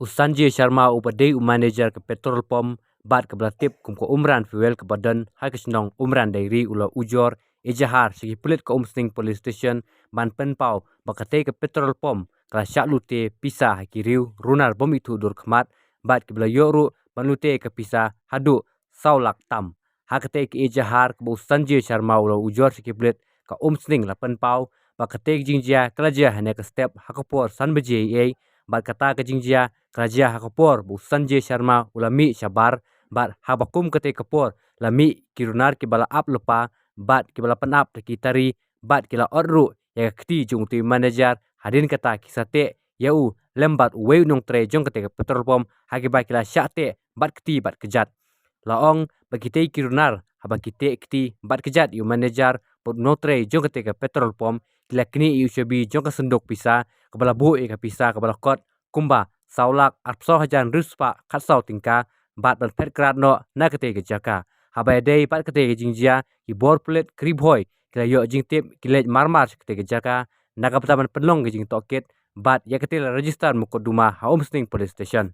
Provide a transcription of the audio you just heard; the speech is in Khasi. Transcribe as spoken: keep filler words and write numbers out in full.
U Sanjay Sharma uba dei u manager ka petrol pump bad kaba la tip kum ka Umran Fuel kaba don ha ka shnong Umran Dairy u la ujor ejahar sha ki pulit ka Umsning Police Station ban pynpaw ba katei ka petrol pump ka la shah lute pisa ha ki riew runar bym ithuh dur khmat bad kiba la ïoh ruh ban lute ka pisa haduh saw lak tam. Ha katei ka ejahar kaba u Sanjay Sharma u la ujor sha ki pulit ka Umsning la pynpaw ba katei ka jingjia ka la jia hane ka step ha ka por san baje eiei bad kata ka jingjia ka la jia ha ka por ba u Sanjay Sharma u la mih shabar bad haba kum katei ka por la mih ki runar kiba la ap lypa bad kiba la pynap da ki tari bad ki la ot ruh ïa ka kti jong utei u manager hadien kata ki sa teh ïa u lem bad uwei u nongtrei jong katei ka petrol pump ha kiba ki la shah teh bad kti bad kjat. La ong ba kitei ki runar haba ki teh kti bad kjat ïa u manager bad u nongtrei jong katei ka petrol pump ki la knieh ïa u shabi jong ka synduk pisa kaba la buh ïa ka pisa kaba la kot kumba saw lak arphew saw hajar hynriew spah khatsaw tyngka bad ban phet krad noh na katei ka jaka. Haba ïadei bad katei ka jingjia ki bor pulit Ri Bhoi ki la ïoh jingtip ki leit marmar sha katei ka jaka na ka bynta ban pynlong ka jingtohkit bad ïa katei la register mukotduma ha Umsning Police Station.